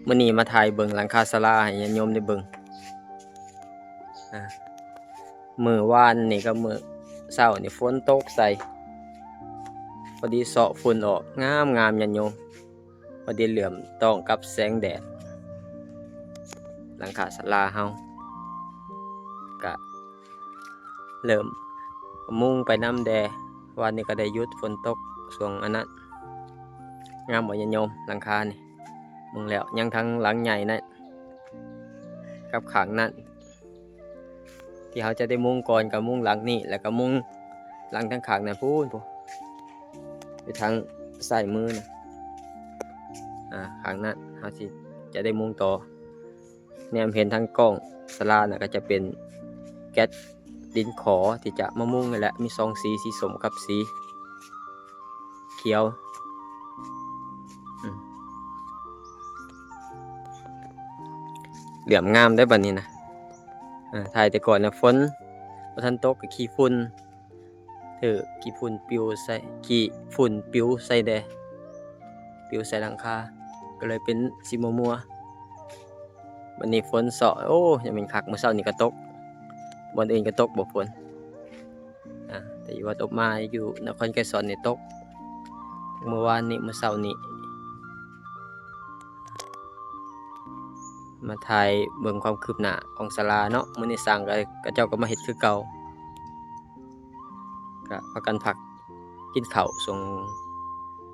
ມື້ນີ້ມາຖ່າຍເບິ່ງຫຼັງຄາສາລາໃຫ້ຍາດໂຍມໄດ້ເບິ່ງ. ອ່າ ມື້ວານນີ້ກັບມື້ເຊົ້ານີ້ຝົນຕົກໃສ່ ພໍດີເຊາະຝຸ່ນອອກ ງາມໆ ຍາດໂຍມ. ພໍດີເຫຼື້ອມຕ້ອງກັບແສງແດດ. ຫຼັງຄາສາລາເຮົາກະເລີ່ມມຸງໄປນຳແດ່. ວານນີ້ກະໄດ້ຢຸດຝົນຕົກຊ່ວງອັນນັ້ນ. ງາມບໍ່ຍາດໂຍມ ຫຼັງຄານີ້? ມຸງແລ້ວ ຍັງທັງຫຼັງໃຫຍ່ນັ້ນກັບຂ້າງນັ້ນ. ທີ່ເຮົາຈະໄດ້ມຸງກ່ອນກະມຸງຫຼັງນີ້ ແລ້ວກະມຸງຫຼັງທາງຂ້າງນັ້ນພຸ້ນ ໄປທາງຊ້າຍມືນະ. ອ່າ ຂ້າງນັ້ນເຮົາຊິ ຈະໄດ້ມຸງຕໍ່. ແນມເຫັນທາງກ້ອງສາລານະ ກະຈະເປັນແກັດດິນຂໍທີ່ຈະມາມຸງນີ້ແຫຼະ. ມີສອງສີ ສີສົ້ມກັບສີ ຂຽວ. ອືມ ເຫຼື້ອມງາມໄດ໋ບັດນີ້ນະ. ເອີ ຖ່າຍແຕ່ກ່ອນນະ ຝົນບໍ່ທັນຕົກ ກະຂີ້ຝຸ່ນ ຖືກຂີ້ຝຸ່ນປິວໃສ່ ຂີ້ຝຸ່ນປິວໃສ່ແດ່ ປິວໃສ່ຫຼັງຄາ ກະເລີຍເປັນສີມົວໆ. ບັດນີ້ຝົນເຊາະ ໂອ້ ຍັງແມ່ນຄັກ. ມື້ເຊົ້ານີ້ກະຕົກ ບ່ອນອື່ນກະຕົກບໍ່ຝົນ? ອ່າ ແຕ່ຢູ່ວັດອົບມາຢູ່ນະຄອນໄກສອນນີ້ຕົກ ມື້ວານນີ້ ມື້ເຊົ້ານີ້. ມາຖ່າຍເບິ່ງຄວາມຄືບໜ້າຂອງສາລາເນາະ. ມື້ນີ້ຊ່າງກະ ເຂົາເຈົ້າກະມາເຮັດຄືເກົ່າ ກະພາກັນພັກກິນເຂົ້າຊ່ວງ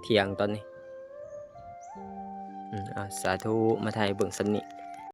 ທ່ຽງຕອນນີ້. ອືມ ອ່າ ສາທຸ ມາຖ່າຍເບິ່ງສ່ຳນີ້.